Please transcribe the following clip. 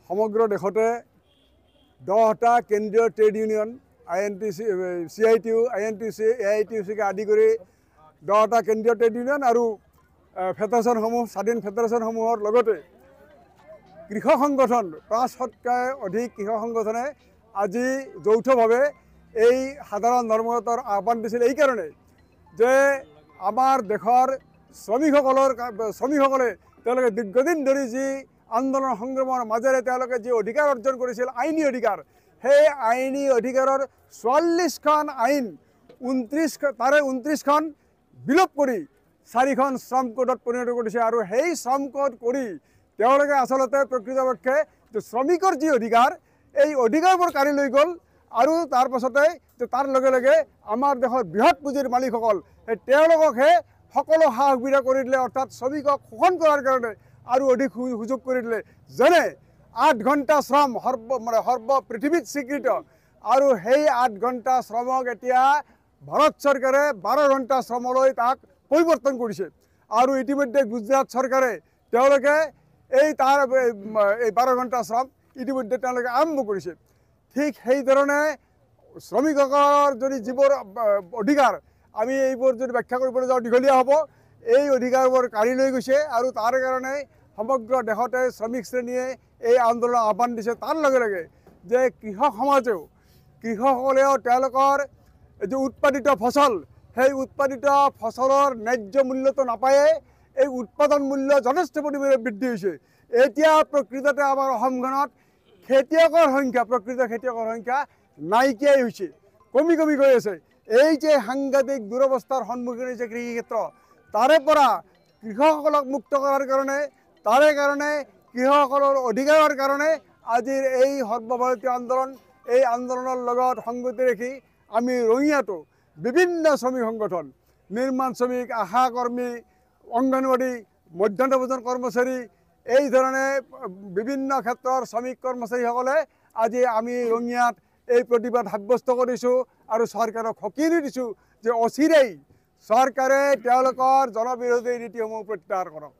সমগ্ৰ দেশতে 10টা কেন্দ্ৰীয় trade union INTC, CITU, INTC, AITUCকে আদি কৰি 10টা কেন্দ্ৰীয় ট্ৰেড ইউনিয়ন আৰু ফেডাৰেশ্যনসমূহ, স্বাধীন ফেডাৰেশ্যনসমূহৰ লগতে কৃষক সংগঠন 500তকৈ অধিক কৃষক সংগঠনে আজি যৌথভাৱে এই সাধাৰণ ধৰ্মঘটৰ আহ্বান দিছিল। এইকাৰণে যে আমাৰ দেশৰ শ্ৰমিকসকলে তেওঁলোকে দীৰ্ঘদিন ধৰি যি আন্দোলন সংগ্ৰামৰ মাজেৰে তেওঁলোকে যি অধিকাৰ অৰ্জন কৰিছিল, আইনী অধিকাৰ, সেই আইনী অধিকাৰৰ 44খন আইন তাৰে 29খন বিলোপ কৰি 4খন শ্ৰম কোডত পৰিণত কৰিছে। আৰু সেই শ্ৰম কোড কৰি তেওঁলোকে আচলতে প্ৰকৃতপক্ষে যে শ্ৰমিকৰ যি অধিকাৰ, এই অধিকাৰবোৰ কাঢ়ি লৈ গ'ল। আৰু তাৰ পাছতে যে তাৰ লগে লগে আমাৰ দেশৰ বৃহৎ পুঁজিৰ মালিকসকল, সেই তেওঁলোককহে সকলো সা সুবিধা কৰি দিলে, অৰ্থাৎ শ্ৰমিকক শোষণ কৰাৰ কাৰণে আৰু অধিক সুযোগ কৰি দিলে। যেনে 8 ঘণ্টা শ্ৰম সৰ্ব পৃথিৱীত স্বীকৃত, আৰু সেই 8 ঘণ্টা শ্ৰমক এতিয়া ভাৰত চৰকাৰে 12 ঘণ্টা শ্ৰমলৈ তাক পৰিৱৰ্তন কৰিছে। আৰু ইতিমধ্যে গুজৰাট চৰকাৰে তেওঁলোকে এই তাৰ এই 12 ঘণ্টা শ্ৰম ইতিমধ্যে তেওঁলোকে আৰম্ভ কৰিছে। ঠিক সেইধৰণে শ্ৰমিকসকলৰ যদি যিবোৰ অধিকাৰ, আমি এইবোৰ যদি ব্যাখ্যা কৰিবলৈ যাওঁ দীঘলীয়া হ'ব, এই অধিকাৰবোৰ কাঢ়ি লৈ গৈছে। আৰু তাৰ কাৰণে সমগ্ৰ দেশতে শ্ৰমিক শ্ৰেণীয়ে এই আন্দোলনৰ আহ্বান দিছে। তাৰ লগে লগে যে কৃষক সমাজেও, কৃষকসকলেও তেওঁলোকৰ যি উৎপাদিত ফচল, সেই উৎপাদিত ফচলৰ ন্যায্য মূল্যটো নাপায়ে, এই উৎপাদন মূল্য যথেষ্ট পৰিমাণে বৃদ্ধি হৈছে। এতিয়া প্ৰকৃততে আমাৰ অসমখনত খেতিয়কৰ সংখ্যা, প্ৰকৃত খেতিয়কৰ সংখ্যা নাইকিয়াই হৈছে, কমি কমি গৈ আছে। এই যে সাংঘাতিক দুৰৱস্থাৰ সন্মুখীন হৈছে কৃষি ক্ষেত্ৰ, তাৰে পৰা কৃষকসকলক মুক্ত কৰাৰ কাৰণে, তাৰে কাৰণে কৃষকসকলৰ অধিকাৰৰ কাৰণে আজিৰ এই সৰ্বভাৰতীয় আন্দোলন, এই আন্দোলনৰ লগত সংগতি ৰাখি আমি ৰঙিয়াতো বিভিন্ন শ্ৰমিক সংগঠন, নিৰ্মাণ শ্ৰমিক, আশা কৰ্মী, অংগনৱাড়ী, মধ্যাহ্ন ভোজন কৰ্মচাৰী, এই ধৰণে বিভিন্ন ক্ষেত্ৰৰ শ্ৰমিক কৰ্মচাৰীসকলে আজি আমি ৰঙিয়াত এই প্ৰতিবাদ সাব্যস্ত কৰিছোঁ। আৰু চৰকাৰক সকীয়নি দিছোঁ যে অচিৰেই চৰকাৰে তেওঁলোকৰ জনবিৰোধী নীতিসমূহ প্ৰত্যাহাৰ কৰক।